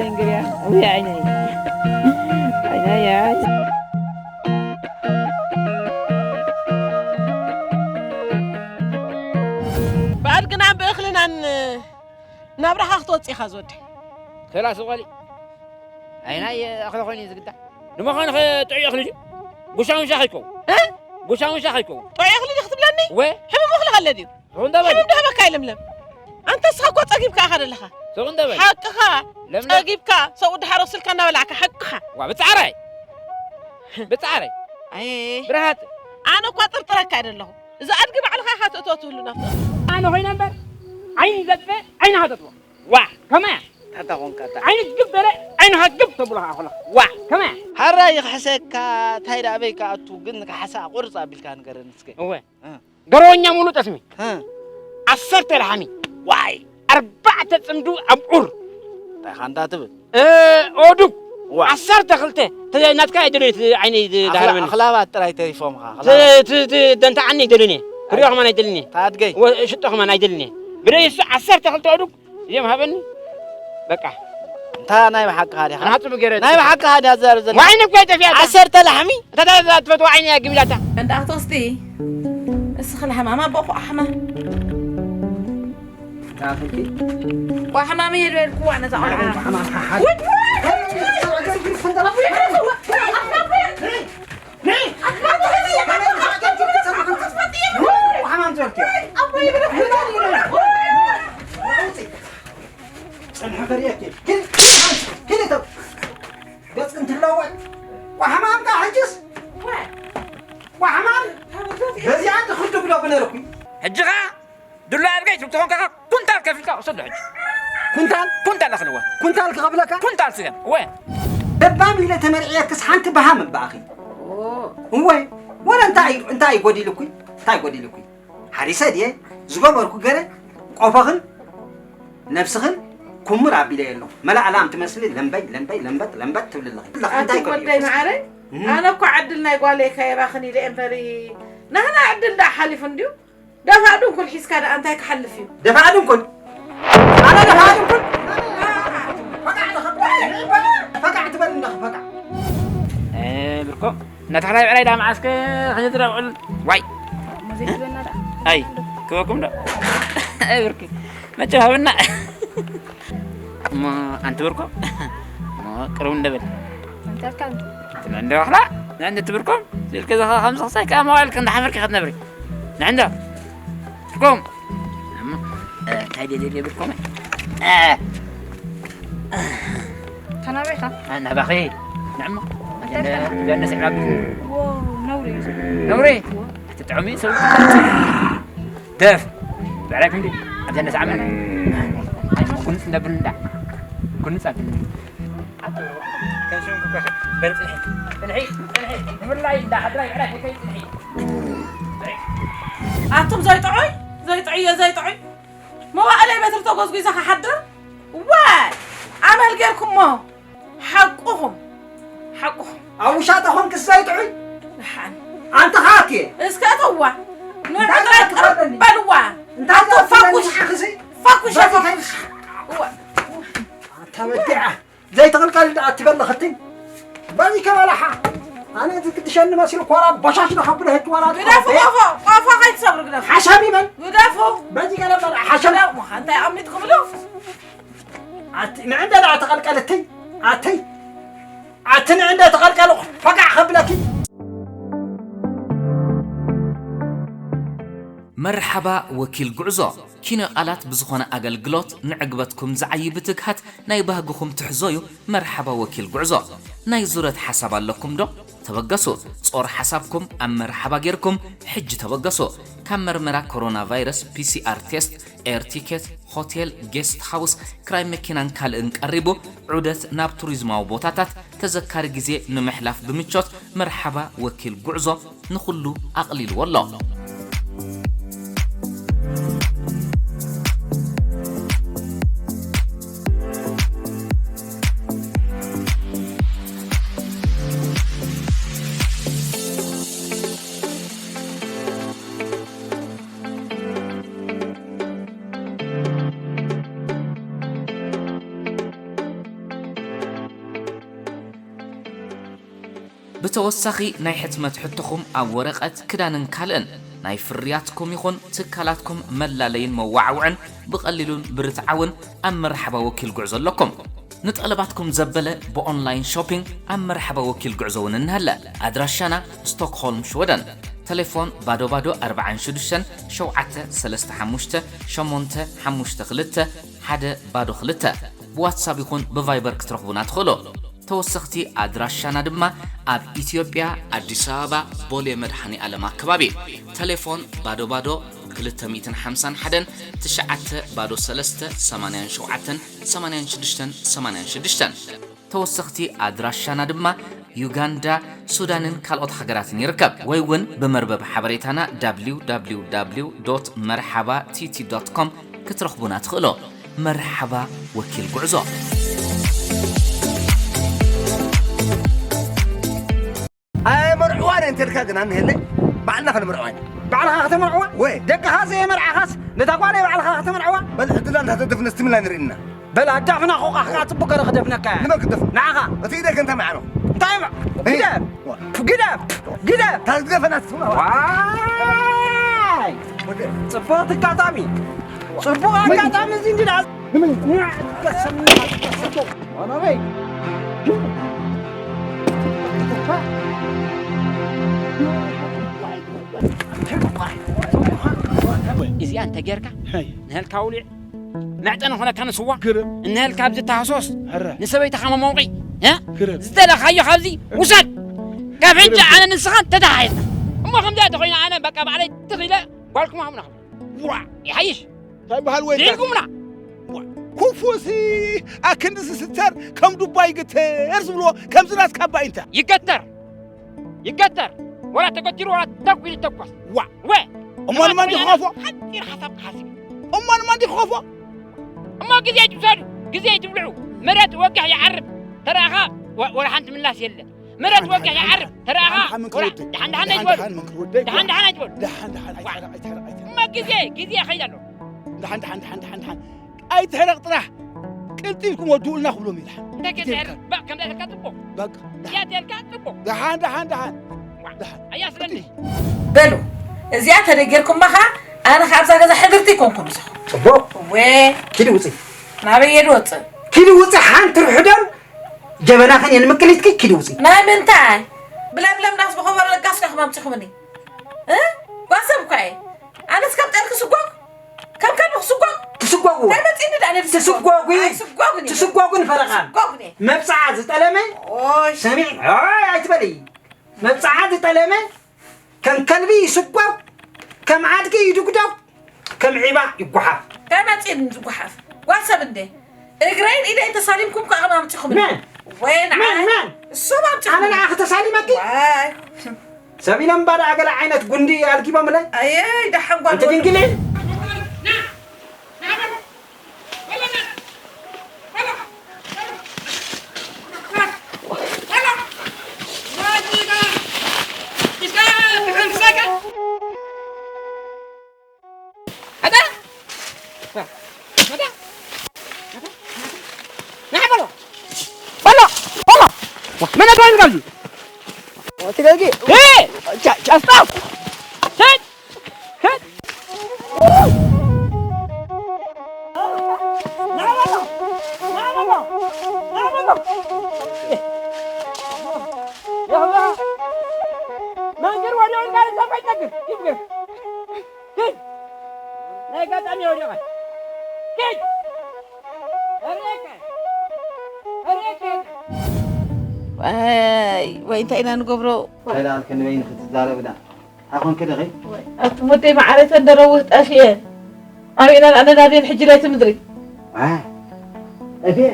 እንግዲያ፣ ውይ ዓይነይ፣ ዓይነይ፣ ዓይነይ። ብኣድግናን ብእኽልናን ናብራኻ ክትወጽእ ኢኻ ዝወደይ። ሰላሳ ቆሊ። ኣይ ናይ እኽሊ ኮይኑ እዩ ዝግዳዕ። ንምዃኑ ኸ ጥዑይ እኽሊ ድዩ? ጉሻ ውሻ ከይከውን። እ? ጉሻ ውሻ ከይከውን። ጥዑይ እኽሊ ድዩ ክትብለኒ? ወ? ሕምም እኽሊ ከለ ድዩ? ስቕ እንደ በል። ሕምም ድህበካ ኣይለምለም። ኣንተ እስኻ እኮ ጸጊብካ ኢኻ ዘለኻ። ስቕ እንደ በል። ሓቅኻ። ለምለም። ጸጊብካ፣ ሰብኡ ድሓር ወስልካ እናበላዕካ፣ ሓቅኻ። ዋ፣ ብጻዕራይ። ብጻዕራይ። ኣየ። ብርሃት። ኣነ እኳ ጥርጥረካ ኣይደለኹ። እዚ ኣድጊ ባዕልኻ ኢኻ ትእትዎ ትህሉ ናፍቆት። ኣነ ኮይነ እምበር፣ ዓይኒ ዘጥፍእ፣ ዓይንኻ ተጥፍኦ። ዋ! ከመይ? ታታ ኾንካ ታ። ዓይኒ ግብ በለ፣ ዓይንኻ ግብ ተብሎ ኸዓ ኾሎ። ዋ! ከመይ? ሃራይ ይኽሕሰካ፣ ታይ ደኣ ኣበይ ክኣቱ፣ ግን ክሓሳ ቁርጽ ኣቢልካ ንገረኒ እስከ። እወ። እ። ገረወኛ ሙሉ ጠስሚ። እ። ዓሰርተ ላሕሚ። ዋይ! ኣርባዕተ ጽምዱ ኣብዑር። እንታይ ኻንታ ትብል? እ፣ ኦዱግ። ዋ። ዓሰርተ ክልተ። ተ-፣ ናትካ ኣይደልዮ፣ እቲ ዓይነይ ዝ-፣ ኣኽላ-፣ ዳሃርበኒ። ኣኽላባት ጥራይ ተሪፎም ኻ፣ ተ-፣ ኣኽላባት። ት-፣ ት-፣ ደንታ ዓኒ ኣይደልን እየ። ክሪኦ ከማን ኣይደልን እየ። ታድገይ። ወ-፣ ሽጦ ከማን ኣይደልን እየ። ብደይ እሱ ዓሰርተ ክልተ ኦዱግ እዚኦም ሃበኒ። በቃ። እንታ ናይ ብሓቅኻ ዲኻ? ኣነ ሓጹብ ገይረ ናይ ብሓቅኻ ድያ ዝዛረብ ዘለኻ? ዋይ፣ ንኳ ይጠፍያታ። ዓሰርተ ላሕሚ? እንታ ዳ-፣ ዳ-፣ ትፈትዋ ዓይኒ እያ ግቢላታ። እንዳ ኣኽቶስቲ፣ እስኺ ለሕማም ኣቦኹ ኣሕማ። ዳኽልኪ? ቋሕማም እየ ዝበልኩዋ ነዛ ቆልዓ። ቋሕማም ሓሓ። ውይ! ቋሕማም ዝበልኪ። ጸንሐ ከርእየኪ። ኪዲ፣ ኪዲ ተው። ገጽ እንትለወጥ። ቋሕማም ከ ሕጅስ? ቋሕማም? በዚኣ እንተ ክድብሎ ብነርኩ። ሕጂ ኸኣ ድሎ ኣድጋይ ትብትኾን ከኻ ኩንታል ከፊልካ ውሰዶ ሕጂ። ኩንታል? ኩንታል ኣኽልዋ። ኩንታል ክኸፍለካ? ኩንታል ስገም። እወ። ለባም ኢለ ተመርዕየክስ ሓንቲ በሃም እምበኣኺ። ኦ። እወ። ወረ እንታይ፣ እንታይ ጎዲልኩይ? እንታይ ጎዲልኩይ? ሓሪሰ ድየ ዝገበርኩ ገለ ቆፎኽን ነብስኽን ኩምር ኣቢለዮ ኣለኹ። መላእ ላም ትመስሊ ለምበይ፣ ለምበይ፣ ለምበጥ፣ ለምበጥ ትብሊ ኣለኺ። ኣቲ እንታይ ጎዲልኩ? ወደይ መዓረይ፣ እም። ኣነ እኮ ዕድል ናይ ጓለይ ከየባኽን ኢለ እምበሪ፣ ናህና ዕድል ደኣ ሓሊፉ እንድዩ። ደፋ ድንኩል ሒዝካ ደኣ እንታይ ክሓልፍ እዩ? ደፋ ድንኩል? ኣነ ደፋ ድንኩል? ፈቃዕ ትበል ኣለኺ፣ ፈቃዕ። እ፣ ብርኮ፣ ነታ ካልኣይ ብዕራይ ደኣ መዓስከ ከይትረብዕል? ዋይ። ሙዚየም ዝበልና ደኣ። ኣይ፣ ክበኩም ዶ? ኣይ፣ ብርኪ። መቸም ሃብና። እሞ ኣንቲ ብርኮ፣ እሞ ቅርብ እንደበል። እንታይ ኣልካ? ንዕንዶ ዋሕላ፣ ንዕንዶ ትብርኮም፣ ስልክ ዝኻ ከም ዝኽሳይ ከኣ መዋዕልክ እንዳሓፈርኪ ክትነብሪ። ንዕንዶ። ብርኮም። እሞ፣ እ፣ እንታይ ደልየ ብርኮም? እ። ከናበይካ? እ፣ ናባኺ። ንዕሞ። እንታይ ኣልካ? ዘነስዕ ናብ ዎ፣ ነውሪ እዩ። ነውሪ? ዎ። እቲ ጥዑም እዩ፣ ሰው። ደፍ። ብዕራይ ክንዲ፣ ኣብ ዘነስዕ ዓመል። ኣይ፣ ኩንስ እንዳብል እንዳ። ኩንስ ኣብል። ከም ሽምኩ ኮኸ። በል ጽንሒ። ጽንሒ፣ ጽንሒ። ንምርላይ እንዳ ሓድራይ ዕራይ ከይከይ ጽንሒ። ኣቱም ዘይጥዑይ፣ ዘይጥዑይ፣ ዘይጥዑይ። መዋእለይ በትሪ ተጎዝጒዘ ክሓድር? ዋይ! ኣመል ጌርኩሞ። ሓቁኹም። ሓቁኹም። ኣብ ውሻጠ ኾንክስ ዘይጥዑይ? ደሓን። ኣንቲ ኻኬ። እስከ እተዋ። እንታይ ንዕድራይ ትኸደኒ? በልዋ። እንታይ ኣቱም ትኸደኒ? ፋኩሽ። ሓኽሲ? ፋኩሽ በዚ ኣቱም። ከይሽ። እዋ። ኣታ በዲዓ። ዘይትቕልቀል ደኣ ትበል ኽትኝ። በዚ ከበላሓ። ኣነ ዝግድሸኒ መሲሉ ኮራ ቦሻሽ ዶ ከብሎ ህግ ወላ ግደፉ፣ ቆፎ፣ ቆፎ ከይትሰብሩ ግደፉ። ሓሻም ይበል። ግደፉ። በዚ ገለ በል ሓሻም። ግደፉ፣ እንታይ ኣሚት ክብሉ? ኣቲ ንዕንደ ደኣ ተቐልቀል እትይ። ኣቲ፣ ኣቲ ንዕንደ ተቐልቀል ፈቃዕ ከብለኪ። መርሓባ ወኪል ጉዕዞ። ኪነ ቃላት ብዝኾነ ኣገልግሎት ንዕግበትኩም ዝዓዪ ብትግሃት ናይ ባህግኹም ትሕዞ እዩ። መርሓባ ወኪል ጉዕዞ። ናይ ዙረት ሓሳብ ኣለኩም ዶ? ተበገሱ። ጾር ሓሳብኩም ኣብ መርሓባ ጌርኩም ሕጂ ተበገሱ። ካብ መርመራ ኮሮና ቫይረስ፣ ፒ ሲ ኣር ቴስት፣ ኤር ቲኬት፣ ሆቴል፣ ጌስት ሃውስ፣ ክራይ መኪናን ካልእን ቀሪቡ፣ ዑደት ናብ ቱሪዝማዊ ቦታታት ተዘካሪ ግዜ ንምሕላፍ ብምቾት መርሓባ ወኪል ጉዕዞ ንኹሉ ኣቕሊልዎ ኣሎ። ተወሳኺ ናይ ሕትመት ሕቶኹም ኣብ ወረቐት፣ ክዳንን ካልእን ናይ ፍርያትኩም ይኹን ትካላትኩም መላለይን መዋዕውዕን ብቐሊሉን ብርትዓውን ኣብ መርሓባ ወኪል ጉዕዞ ኣለኩም። ንጠለባትኩም ዘበለ ብኦንላይን ሾፒንግ ኣብ መርሓባ ወኪል ጉዕዞ እውን እንሀለ። ኣድራሻና ስቶክሆልም ሽወደን። ተሌፎን ባዶ ባዶ ኣርባዓን ሽዱሽተን ሸውዓተ ሰለስተ ሓሙሽተ ሸሞንተ ሓሙሽተ ክልተ ሓደ ባዶ ክልተ። ብዋትሳፕ ይኹን ብቫይበር ክትረኽቡና ትኽእሉ። ተወሰኽቲ ኣድራሻና ድማ ኣብ ኢትዮጵያ፣ ኣዲስ ኣበባ፣ ቦሌ መድኃኔ ዓለም ኣከባቢ። ተሌፎን ባዶ ባዶ ክልተ ሚእትን ሓምሳን ሓደን ትሽዓተ ባዶ ሰለስተ ሰማንያን ሸውዓተን ሰማንያን ሽዱሽተን ሰማንያን ሽዱሽተን። ተወሰኽቲ ኣድራሻና ድማ ዩጋንዳ፣ ሱዳንን ካልኦት ሃገራትን ይርከብ። ወይ እውን ብመርበብ ሓበሬታና www.merhaba.tt.com ክትረኽቡና ትኽእሉ። መርሓባ ወኪል ጉዕዞ። ኣየመርዕዋን እንተልካ ግና እንሄለ ባዕልና ከነመርዕዋ ኢና። ባዕልኻ ከተመርዕዋ? ወይ። ደቅኻ ዘየመርዓኻስ ነታ ጓለይ ባዕልኻ ከተመርዕዋ? በል ዕድላ እንዳተደፍነ እስቲ ምንላይ ንርኢ ኢና። በል ኣዳፍና ኾኻ ከዓ ጽቡቅ ገረ ክደፍነካ እየ። ንመን ክደፍን? ንዓኻ። እቲ ኢደይ ከ እንታይ መዓሮ? እንታይ መ-? እይ። ግደፍ! ዋ። ግደፍ! ግደፍ! ታዝገፈና ትስማ። ዋይ! ወደ ጽቡቅ ኣጋጣሚ። ጽቡቅ ኣጋጣሚ እዚ እንዲ ደኣ። ንመን? እዚኣ እንተ ጌርካ፣ ሃይ። ንህልካ ውሊዕ፣ መዕጠኒ ኾነካ ንስዋ፣ ግርም። እንህልካ ኣብዚ ተሃሶስ፣ ኧረ። ንሰበይትኻ መመውቂ፣ እ? ግርም። ዝደለኻዮ ካብዚ ውሰድ። ካብ ሕጂ ግርም። ኣነ ንስኻን ተተሓሒዝና። እሞ ከምዚኣ ተኾይና ኣነ በቃ ባዕለይ ትኽ ኢለ ጓልኩም ሃቡና። ዋ፣ ይሓይሽ። እንታይ በሃል ወይ ዲልኩምና። ዋ፣ ኩፉሲ ኣክንዲ ዝስተር ከም ዱባ ይግተር ዝብልዎ ከምዚ ናትካ እባ ኢንታ። ይገተር። ይገተር። ወላ ተገቲሩ ወላ ተኩ ይተኮስ። ዋ። ወ። እሞ ንመን ዲኹ ከፎ? ሓጺር ሓሳብ ክሓስብ። እሞ ንመን ዲኹ ከፎ? እሞ ግዜ ይትውሰዱ። ግዜ ይትብልዑ። መሬት ወጋሕ ይዓርብ። ተረኣኻ ወ-፣ ወላ ሓንቲ ምላስ የለ። መሬት ወጋሕ ይዓርብ። ተረኣኻ ደሓን ደሓን ወላ መንክር ወደይ። ደሓን ደሓን ኣይትበሉ። ደሓን ደሓን ደሓን ደሓን ኣይትሕረቕ፣ ኣይትሕረቕ፣ ኣይትሕረቕ። እሞ ግዜ፣ ግዜ ይኸይድ ኣሎ። ደሓን ደሓን ደሓን ደሓን ደሓን ኣይትሕረቕ ጥራሕ። ቅልጢፍኩም ወድኡልና ክብሎም እዩ ደሓን። እንተ ግዜ ይሕረቕ። በ-፣ ከምዛ ኢልካ ጽቡቕ። በቃ። እዚኣ ተልካ ጽቡቕ። ደሓን ደሓን ደሓን። ዋ፣ ደሓን። ኣያ ስለኒ። በሉ፣ እዚኣ ተደጊርኩማ ኸኣ ኣነ ካብዛ ገዛ ሕድርቲ ኣይኮንኩን እዛ። ጽቡቕ። ወ። ኪዲ ውጺ። ናበይ እየ ዝወጽእ? ኪዲ ውጺ ሓንቲ ርሑደን ጀበናኽን እየ ንምቅሊትኪ ኪዲ ውጺ። ናይ ምንታይ? ብለምለም ዳስ ብኸበሮ ለጋስ ዲኹም ኣምጺኹምኒ? እ? ጓሰብ እኳ እየ። ኣነስ ከም ጤል ክስጓግ? ከም ከልቢ ክስጓግ? ትስጓጉ። እንታይ መጺእኒ ደኣ ነብሲ? ትስጓጉ። ኣይስጓግን እየ። ትስጓጉ ንፈረቓ። ኣይስጓግን እየ። መብጽዓ ዝጠለመ ኦሽ። ሰሚዕ። ኦይ ኣይትበሊ። መብጽዓ ዝጠለመ ከም ከልቢ ይስጓግ፣ ከም ዓድጊ ይድጉዳግ፣ ከም ዒባ ይጓሓፍ። እንታይ መጺእኒ ዝጓሓፍ? ጓል ሰብ እንደ እግረይን ኢደይን ተሳሊምኩም ከኣ ኣምጺኹምኒ። መን? ወይ ንዓይ? መን? መን? እሶም ኣምጺኹምኒ። ኣነ ንዓኺ ተሳሊመኪ? ዋይ። ሰብ ኢሎም እባ ደኣ ገለ ዓይነት ጉንዲ ኣልጊቦምለይ። ኣየይ፣ ደሓን ጓል ኣንቲ ድንግል እየ። መንገድ ወዲያው እንዳለ ዘፋኝ ጠግብ ይብገር። ሂድ። ናይ ኣጋጣሚ ወዲያው። ሂድ። ኣሬከ። ኣሬከ። ወይ፣ ወይ እንታይ ኢና ንገብሮ? እንታይ ደኣ ክንበይን ክትዛረብና? ኣይኮንክ ዲኺ? ኣቲ ወደይ መዓረይ ተንደረውህ ጠፊኤ። ኣበይ ኢና ኣነናድየን ሕጂ ለይቲ ምድሪ? ዋ፣ ጠፊኤ?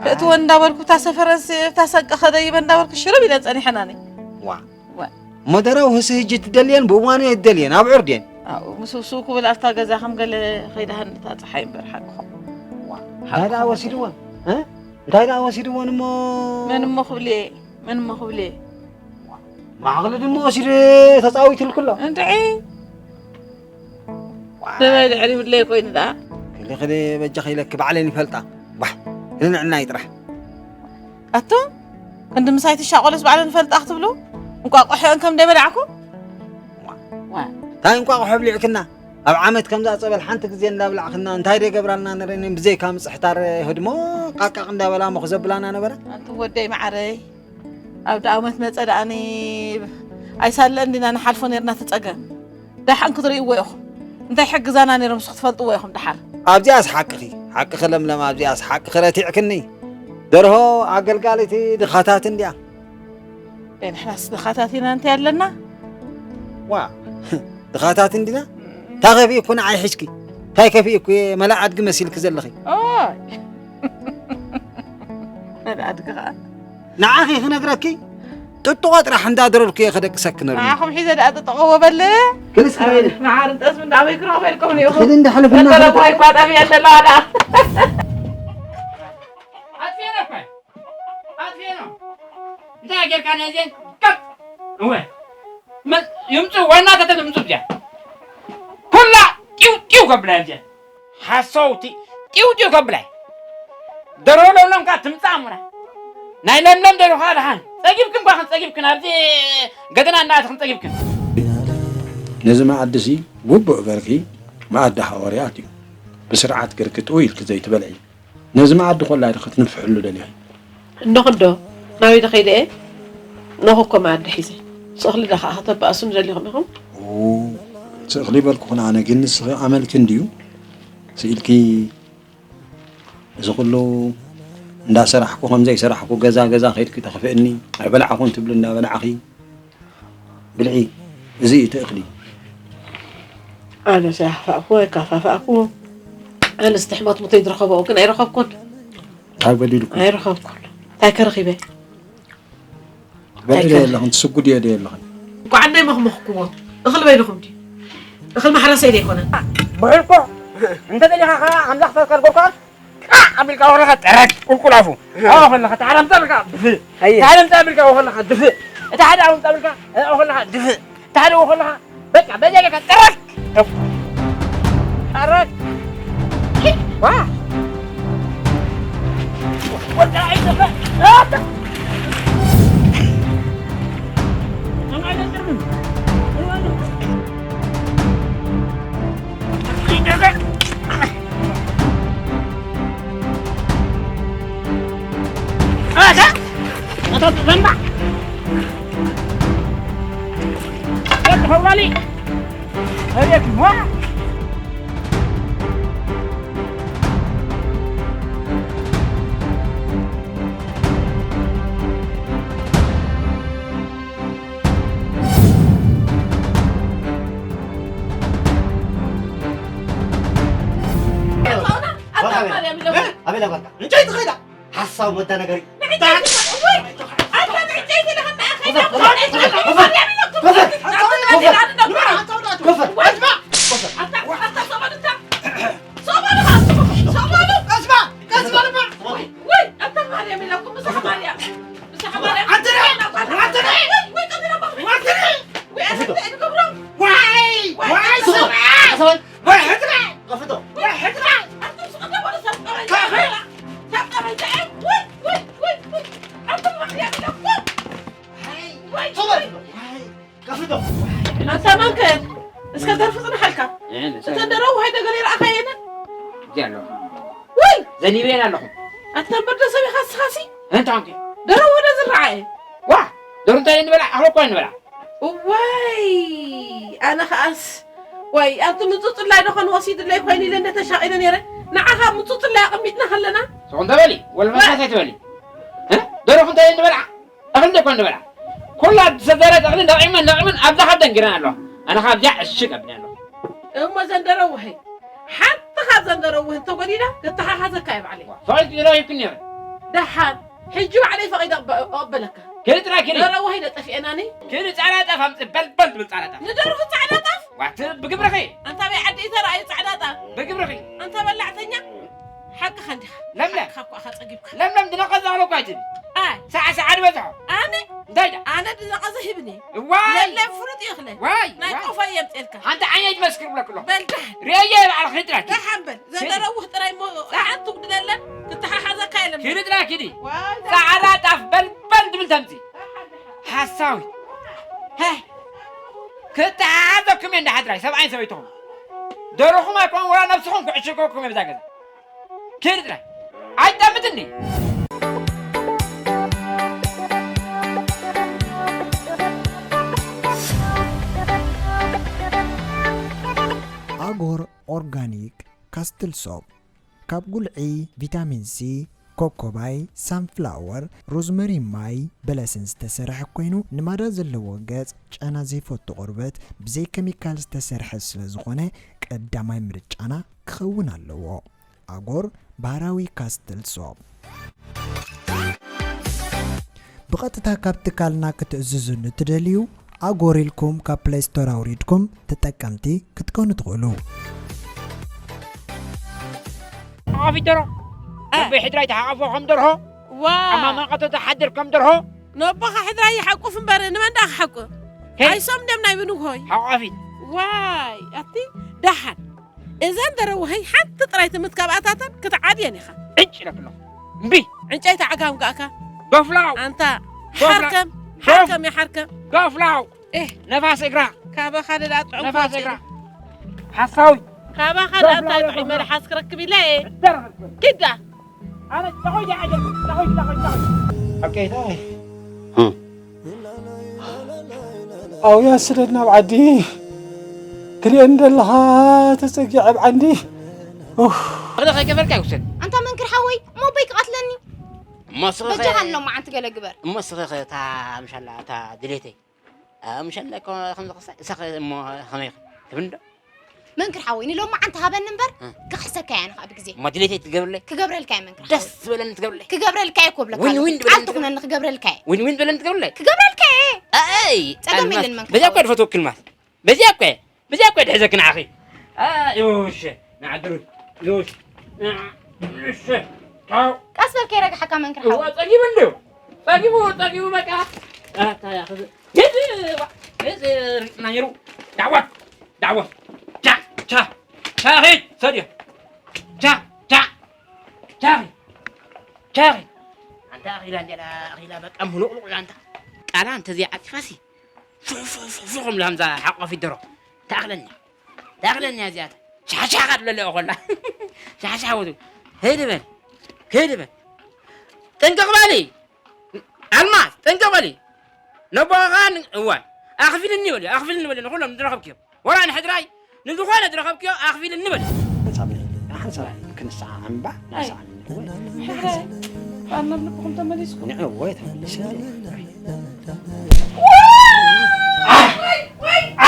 ክእትወን እንዳበልኩ እታ ሰፈረንስ እታ ሰቂ ከደይበ እንዳበልኩ ሽርብ ኢለ ጸኒሐናኒ። ዋ። ዋ። መደረው ህሲ ህጂ ትደልየን ብእዋኑ እየ ትደልየን ኣብ ዕርድየን። ኣብኡ ምስ ውስው ክብል ኣብታ ገዛ ከም ገለ ከይደሃን እታ ጸሓይ እምበር ሓቅኹም። ዋ። እንታይ ደኣ ወሲድወን? እ? እንታይ ደኣ ወሲድወን እሞ? መን እሞ ክብል እየ? መን እሞ ክብል እየ? ማዕቕሊ ድማ ወሲዱ ተጻዊትልኩ ኣሎ። እንድዒ። ሰበይ ድሕሪ ብለይ ኮይኑ ደኣ። ክሊ ክሊ በጃኺ ኢለኪ ባዕለን ይፈልጣ። ባህ፣ ንንዕናይ ጥራሕ። ኣቶ፣ ክንዲ ምሳይ ትሻቆለስ ባዕለን ፈልጣ ክትብሉ? እንቋቑሖ እንከም ደበላዕኩ? ዋ፣ እንታይ እንቋቑሖ ኣብሊዕክና? ኣብ ዓመት ከምዛ ጸበል ሓንቲ ግዜ እንዳብላዕክና እንታይ ደገብራልና ነረኒ? ብዘይካ ምጽሕታር ህድሞ ቃቃቕ እንዳበላ ሞኽ ዘብላና ነበረ። ኣንቲ ወደይ መዓረይ፣ ኣብ ደኣመት መጸ ደኣኒ ኣይሳለ እንዲና ንሓልፎ ነርና ትጸገም። ደሓን ክትርእይዎ ኢኹም። እንታይ ሕግዛና ነይሮም ንሱ ክትፈልጥዎ ኢኹም ደሓር። ኣብዚኣስ ሓቅኺ፣ ሓቅኺ ለምለም፣ ኣብዚኣስ ሓቅኺ ረቲዕክኒ። ደርሆ ኣገልጋሊቲ ድኻታት እንድያ። ደይ ንሕናስ ድኻታት ኢና እንታይ ኣለና? ዋ፣ ድኻታት እንዲና? እንታይ ከፊእኩ ንዓይ ሒዝኪ? እንታይ ከፊእኩ? መላ ኣድጊ መሲልኪ ዘለኺ። ኦይ። መላ ኣድጊ ኸኣ። ንዓኺ ክነግረኪ፣ ጥጥቖ ጥራሕ እንዳደረርኩ እየ ከደቅሰኪ ነርኒ። ንዓኹም ሒዘ ደኣ ጥጥቖ ወበል። ክንስ ክበል። መዓር እንተስ እንዳበይ ክረኽበልኩም ኢኹም? ትኽእል እንዳሕለፍ እናኸደ። ተረፋይ ቋጣቢ ኣለዋ ደኣ። ኣጥፊኤ ነፋይ። ኣጥፊኤ ነው። እንታይ ጌርካ ነዚ? ቀጥ። እወ። መ-፣ ይምፁ፣ ዋና ተተ ይምፁ እዚኣ። ኩላ ጢው ጢው ከብላ እዚኣ። ሓሰውቲ ጢው ጢው ከብላይ። ደርሆ ለምለም ከኣ ትምጻእ እሙና። ናይ ለምለም ደርሆ ከኣ ደሓን። ጸጊብክን እኳ ክንጸጊብክን፣ ኣብዚ ገደና እናኣተኽን ጸጊብክን። ነዚ መኣዲ እዚ ግቡእ ገርኪ መኣዲ ሃዋርያት እዩ። ብስርዓት ገርኪ ጥውይ ኢልኪ ዘይትበልዒ። ነዚ መኣዲ ኮላ ዲኺ ክትንፍሕሉ ደሊኺ? እንዶ ክንዶ፣ ናበይ ዶ ከይደ እየ? እንሆ እኮ መኣዲ ሒዘ። ስእኽሊ ዶ ከኣ ከተባእሱኒ ደሊኹም ኢኹም? ኦ፣ ስእኽሊ በልኩኽን ኣነ፣ ግን ንስኺ ኣመልኪ እንድዩ ስኢልኪ፣ እዚ ኩሉ እንዳሰራሕኩ ከም ዘይሰራሕኩ፣ ገዛ ገዛ ከይድኪ ተኽፍእኒ፣ ኣይበላዕኹን ትብሊ እንዳበላዕኺ። ብልዒ፣ እዚ እዩ እቲ እኽሊ። ኣነስ ኣይሓፋእኩዎ፣ ኣይካፋፋእኩዎ። ኣነስ እቲ ሕሞት ሙተይ ዝረኸብኦ ግን ኣይረኸብኩን። እንታይ በዲልኩ? ኣይረኸብኩን። እንታይ ከረኺበ? ትበልዒ ዶ ኣይከ- የለኽን? ትስጉዲ ዶ የለኽን? እንኳዕ እንዳይ መኽመኽኩዎ። እኽሊ በይንኹም ድዩ? እኽሊ ማሕረሰይ ዶ ኣይኮነን? ብዕልኮ፣ እንተ ደሊኻ ኸዓ ኣምላኽ ተዝከልከልካ፣ ቃዕ ኣቢልካ ወኸለኻ ጠረግ ቁልቁል ኣፉ። ኣዎ ከለኻ፣ እቲ ሓደ ኣምጻ ኣቢልካ ድፍእ። ኣየ። እቲ ሓደ ኣምጻ ኣቢልካ ወኸለኻ ድፍእ። እቲ ሓደ ኣምጻ ኣቢልካ፣ እ፣ ወኸለኻ ድፍእ። እቲ ሓደ ወኸለኻ፣ በቃ፣ በዚያ ጌርካ ጠረግ። ጠረግ። ዋ። ወዳ ኣይተፈ-፣ ኣታ። ኣታ ማርያም ኢለኩም። ኣበይ ነበርካ? ዕንጨይቲ ኸይዳ። ሓሳብ መደናገሪ። ንዕንጨይቲ ወይ፣ ኣታ ንዕንጨይቲ ኢለኩም። ኣታ፣ ኣታ ሰበሉታ። ሰበሉ፣ ሰበሉ። ወይ፣ ወይ፣ ኣታ ማርያም ኢለኩም። ምሳሕ ማርያም። ምሳሕ ማርያም። ኣንተ ነህ! ኣንተ ነህ! ወይ፣ ወይ፣ ቀቢራ ባባ። ኣንተ ነህ! ወይ፣ ኣታ እንታይ ንገብሮ? ዋይ! ዋይ! ዋይ! ሰብኣይ! ሰብኣይ! ዋይ! ሕድራ! ከፍቶ! ዋይ! ሕድራ! ኣንቱም ስቕ ደበሉ፣ ሰብ ጠበንጃ! ካብ! ሰብ ጠበንጃ! ወይ! ወይ! ወይ! ወይ! ኣንቱም ማርያም ኢለኩም! ዋይ! ዋይ! ሰብኣይ! ዋይ! ከፍቶ! ኣታ መንከር! እስከ ደርፊ ጽንሓልካ። እተን ደረው ሃይ ደገለ ይረኣኻየን? እዚኣ ኣለኹ። ወይ! ዘኒበየን ኣለኹ። ኣታ እምበር ዶ ሰብ ኢኻ ንስኻሲ? እንታይ ኾንኪ? ደረው ወደ ዝረኣየ። ዋ! ደሩ እንታይ ንበላ? ኣኽሎ እኮ ንበላ። እዋይ! ኣነ ኸኣስ፣ ዋይ፣ ኣብቲ ምጹጽላይ ዶ ኾን ወሲድለይ ኮይኑ ኢለ እንደ ተሻቒለ ነይረ። ንዓኻ ምጹጽላይ ኣቐሚጥና ከለና። ስቕ እንተ በሊ፣ ወላ ዋ! ፈሳስ ኣይትበሊ። እ? ደርሆ እንታይ ንበልዓ? እኽሊ እኮ ንበልዓ። ኩላ ዝተዘረት እኽሊ ለቒመን ለቒመን ኣብዛ ካብ ደንጊረን ኣለዋ። ኣነ ኻብዚኣ ዕሽግ ኣቢለ ኣለኹ። እሞ ዘንደረውሄ፣ ሓንቲ ካብ ዘንደረውህ እንተጎዲላ፣ ክተሓሓዘካ እየ ባዕለይ። ፈቒድኪ ዶ ሂብክኒ ነይረ? ደሓን፣ ሕጂ ባዕለይ ፈቒደ እቕበ-፣ እቕበለካ። ክሊ ጥራይ ክሊ። ደረውሄ ነጠፊኤናኒ። ክሊ ጻዕዳ ጣፍ ኣምጽእ፣ በልበል ትብል ጻዕዳ ጣፍ። ንደርሁ ጻዕዳ ጣፍ? ዋት ብግብርኺ። ኣንታ በይ ዓዲ ተራእዩ ጻዕዳ ጣፍ። ብግብርኺ። ኣንታ በላዕተኛ፣ ሓቅኻ እንዲኻ። ለምለም። ሓቅኻ እኮ ኢኻ ጸጊብካ። ለምለም ድነቐ ዝኣኽለኳ ኣይትብል። ኣይ። ሰዓ ሰዓ ድበዝሖ። ኣነ? እንታይ ደኣ? ኣነ ድነቐ ዝህብኒ። እዋይ! ለለ ፍሉጥ ይኽለ። ዋይ፣ ናይ ዋይ። ቆፎ እየ ኣምፅኤልካ። ሓንቲ ዓይነይ ትመስክር ብለክሎ። በል ደሓን። ርእየ ባዕልኺ ጥራኪ። ደሓን በል። ዘንደረውህ ጥራይ እሞ ሰዓት ትጉድለለን፣ ክተሓሓዘካ የለን። ኪዲ ጥራይ ኪዲ። ዋይ፣ ጻዕዳ ጣፍ በል በል ተምፂ ሓሳዊ። ሀ፣ ክተሓሓዘኩም እየ እንዳ ሓድራይ፣ ሰብኣይን ሰበይትኹም። ደርኹም ኣይኮን ወላ ነብስኹም ክዕሽገኩም እየ ብዛ ገዛ። ኪድ ጥራይ። ኣይጠምትኒ። ኣጎር ኦርጋኒክ ካስትል ሶፕ ካብ ጉልዒ፣ ቪታሚን ሲ፣ ኮኮባይ፣ ሳንፍላወር፣ ሮዝመሪ፣ ማይ፣ በለስን ዝተሰርሐ ኮይኑ፣ ንማዳ ዘለዎ ገጽ፣ ጨና ዘይፈቱ ቆርበት፣ ብዘይ ኬሚካል ዝተሰርሐ ስለ ዝኾነ ቀዳማይ ምርጫና ክኸውን ኣለዎ። ኣጎር ባህራዊ ካስትል ሶፕ። ብቐጥታ ካብ ትካልና ክትእዝዙ ንትደልዩ፣ ኣጎር ኢልኩም ካብ ፕለይ ስቶር ኣውሪድኩም ተጠቀምቲ ክትኮኑ ትኽእሉ። ሓቋፊት ደርሆ። እ። ኣቦይ ሕድራይ ተሓቋፎ ከም ደርሆ። ዋ። ኣብ ማማቐቶ ትሓድር ከም ደርሆ። ነቦኻ ሕድራይ ይሓቁፍ እምበር ንመን ደኣ ክሓቁፍ? ከይ- ኣይሶም ደም ናይ ብንግሆይ። ሓቋፊት። ዋይ፣ ኣቲ ደሓን። እዘን ደረውሀይ ሓንቲ ጥራይ ትምት ካብኣታተን ክትዓብየን ኢኻ። ዕጭ ኢለክ ኣለኹ። እምቢ። ዕንጨይቲ ዓጋም ጋእካ። ገፍላው። ኣንታ ገፍላ-፣ ሓርከም፣ ገፍ-፣ ሓርከም ይሓርከም። ገፍላው። ኤህ። ነፋስ እግራ። ካባኻ ደኣ ጥዑም ነፋስ ክወጽእ እግራ። እዩ። ሓሳዊ። ካባኻ ደኣ ገፍላው እንታይ ጥዑም ገፍላው። መልሓስ ክረክብ ኢለ እየ። ደረኸ። ኪዳ። ኣነ ጨኾይ ደኣ ዓጀብ። ጨኾይ፣ ጨኾይ፣ ጨኾይ። ኣብ ከይታይ። ኣውያ ስደድ ናብ ዓዲ። ክሪኦ እንደለኻ ተጸጊዐ ኣብ ዓንዲ። ኡፍ። ኣነ ከይገበርካ ይውሰድ። ኣንታ መንክር ሓወይ፣ እሞ ኣቦይ ክቐትለኒ። እሞ እስኺ በጃኻ ከ-፣ ሎማዓንቲ ገለ ግበር። እሞ እስኺ ከ-፣ እታ ምሻላ፣ እታ ድሌተይ። እ፣ ምሻላ እኮ ከም ዝኸሳ-፣ እሳ ከ-፣ እሞ ከመይ ትብል ዶ? መንክር ሓወይ፣ ንሎማዓንቲ ሃበኒ እምበር፣ እ። ክኽሕሰካ እየ ኣነ ኸኣ ብግዜ። እሞ ድሌተይ ትገብርለይ? ክገብረልካ እየ መንክር ደስ ሓወይ። ዝበለኒ ትገብርለይ? ክገብረልካ እየ እኮ ብለካ ዊን ኣለኹ። ዊን ዝበለኒ ቃል ትኹነኒ ትገብርለይ? ክገብረልካ እየ። ዊን ዊን ዝበለኒ ትገብርለይ? ክገብረልካ እየ። ኣይ፣ ጸገም ኣልማዝ፣ የለን መንክር በዚኣ እኮ ሓወይ። ድፈትወኪ ኣልማዝ። በዚኣ እኮ እየ። በዚኣ እኮ ድሕዘኪ ንዓኺ። አ፣ ዮሽ፣ ንዓድሩት፣ ዮሽ፣ ንዓ-፣ ዮሽ፣ ቻው። ቀስ በል ከይረግሓካ መንክር እዋ፣ ሓወይ። ጸጊቡ እንድዩ። ጸጊቡ፣ ጸጊቡ በቃ። ኣታ ያኺ፣ ሂድ፣ ዋ፣ ሂድ፣ ርግጽና ነይሩ። ዳዕዋ፣ ዳዕዋ። ቻ፣ ቻ፣ ቻ፣ ሂድ፣ ሰድዮ። ቻ፣ ቻ፣ ቻ፣ ቻ። ኣንታ ኣኺላ እንዲያ፣ ኣኺላ በቃ ምሉቕሉቕ ኢላ ኣንታ። ቃላ እንተዘይዓጺፋሲ። ሹ፣ ሹ፣ ሹ፣ ሹ፣ ከም ላምዛ ሓቋፊት ደሮ። ተኣኽለኒ። ተኣኽለኒ እዚኣታ። ሻሻ ካትለለ ኮላ። ሻሻ ወቱ። ከይድ በል። ከይድ በል። ጥንቅቕ በሊ። ኣልማዝ፣ ጥንቅቕ በሊ። ነቦኻ ን-፣ እዋይ። ኣኽፊልኒ በሊ፣ ኣኽፊልኒ በሊ። ንኹሎም ዝረኸብክዮ። ወላ ንሕድራይ፣ ንዝኾነ ዝረኸብክዮ ኣኽፊልኒ በሊ። ሓንሳብ፣ ሓንሳብ ክንሰዓዓም እምባ፣ ኣይ። ንሰዓዓም። ሕድራይ፣ ኣብ መብልዕኹም ተመሊስኩም። ንዕወ ተመሊስና።